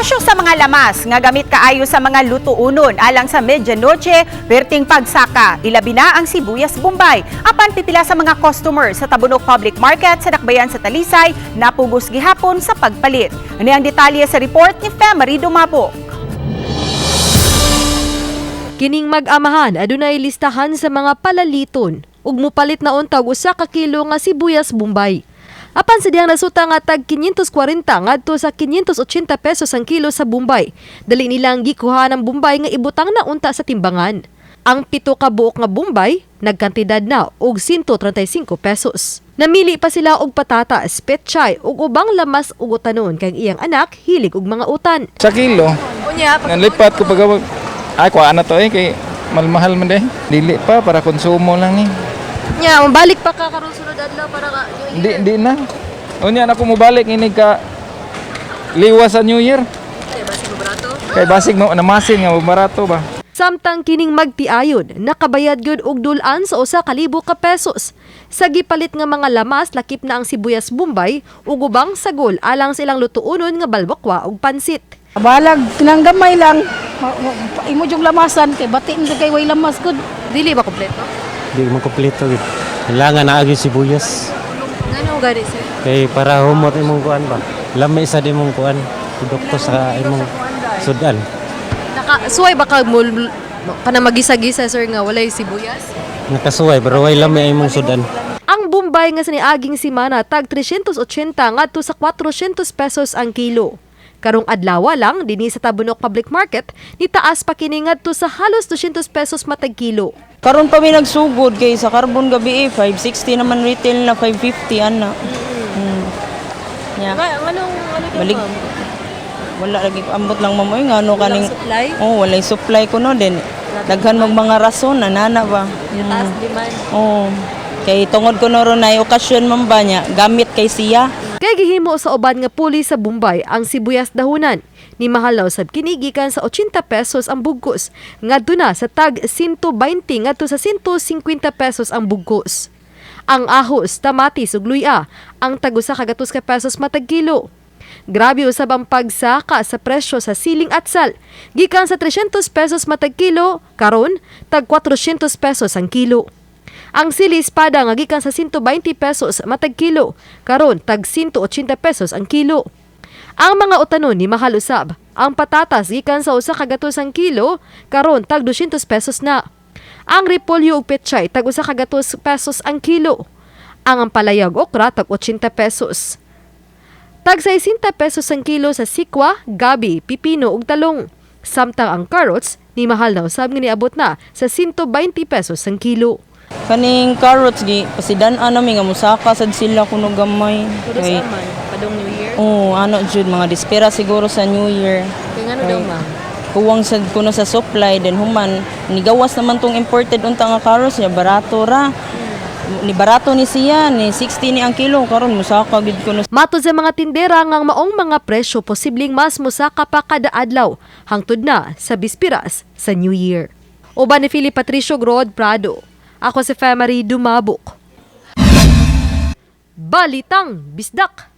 Presyo sa mga lamas nga gamit kaayo sa mga lutuunon alang sa medianoche, perting pagsaka, ilabi na ang sibuyas Bombay. Apan pipila sa mga customer sa Tabunok Public Market sa Dakbayan sa Talisay napugos gihapon sa pagpalit. Ano ang detalye sa report ni Femary Dumabo. Kining mag-amahan adunay listahan sa mga palaliton ug mupalit na untag 1 ka kilo nga sibuyas Bombay. Apan sa dihang nasuta nga tag 540 ngadto sa 580 pesos ang kilo sa Bombay, dali nilang gikuha ng Bombay nga ibutang na unta sa timbangan. Ang 7 ka buok nga Bombay nagkantidad na og 135 pesos. Namili pa sila og patatas, petchay ug ubang lamas ug utanon kay ang iyang anak hilig og mga utan. Sa kilo. Unya. Nalipat ko pag ay kuha na to eh kay malmahal man eh. Dili pa para konsumo lang ni. Nya, mabalik pa ka karon sunod adlaw para ka New Hindi hindi na. Unya na ko mobalik ini ka liwas sa New Year. Kay basig barato. Kay basig mo namasin nga barato ba. Samtang kining magtiayon, nakabayad gyud og dul-an sa 1,000 ka pesos. Sa gipalit nga mga lamas, lakip na ang sibuyas Bombay ug ubang sagol alang sa ilang lutuonon nga balbakwa ug pansit. Balag, kinang gamay lang. Imo yung lamasan kay bati mo kay way lamas gud. Dili ba kompleto? Di man kompleto gid. Kailangan na agi sibuyas. Ngano gani, sir? Kay para humot imong kuan ba. Lami sa di imong kuan produkto sa imong sudan. Naka suway ba ka mo kana magisa-gisa, sir, nga walay sibuyas? Nakasuway pero way lami ang imong sudan. Ang Bombay nga sa niaging simana tag 380 ngadto sa 400 pesos ang kilo. Karong adlaw lang dinhi sa Tabunok Public Market nitaas pa kini ngadto sa halos 200 pesos matag kilo. Karon pa mi nagsugod kay sa carbon gabi eh 560 naman retail na 550 ana. Yeah. Anong ano? Balik. Wala lagi ko ambot lang, ma'am, oy ngano kaning supply? Oh, walay supply ko no din. Daghan mag mga rason na nana ba. Taas demand. Oh. Kay tungod ko no ron ay okasyon man ba niya gamit kay siya. Kay gihimo sa uban nga puli sa Bombay ang sibuyas dahunan. Ni mahal na usab kini gikan sa 80 pesos ang bugkos ngadto na sa tag 120 ngadto sa 150 pesos ang bugkos. Ang ahos, kamatis ug luya ang tag 100 ka pesos matag kilo. Grabe usab ang pagsaka sa presyo sa siling atsal. Gikan sa 300 pesos matag kilo, karon tag 400 pesos ang kilo. Ang sili espada nga gikan sa 120 pesos matag kilo, karon tag 180 pesos ang kilo. Ang mga utanon ni mahal usab. Ang patatas gikan sa 100 ang kilo, karon tag 200 pesos na. Ang repolyo ug pechay tag 100 pesos ang kilo. Ang ampalaya ug okra tag 80 pesos. Tag 60 pesos ang kilo sa sikwa, gabi, pipino ug talong. Samtang ang carrots ni mahal na usab nga niabot na sa 120 pesos ang kilo. Kaning carrots gi pasidan-an nami nga musaka sad sila kuno gamay. Kay Padong New Year. Oh, ano jud mga dispera siguro sa New Year. Kay ngano daw, ma'am? Kuwang sad kuno sa supply then human nigawas naman tong imported unta nga carrots niya barato ra. Ni barato ni siya ni 60 ni ang kilo karon musaka gid kuno. Matod sa mga tindera nga ang maong mga presyo posibleng mas mosaka pa kada adlaw hangtod na sa bispiras sa New Year. Uban ni Philip Patricio Grod Prado. Ako si Femary Dumabok. Balitang Bisdak.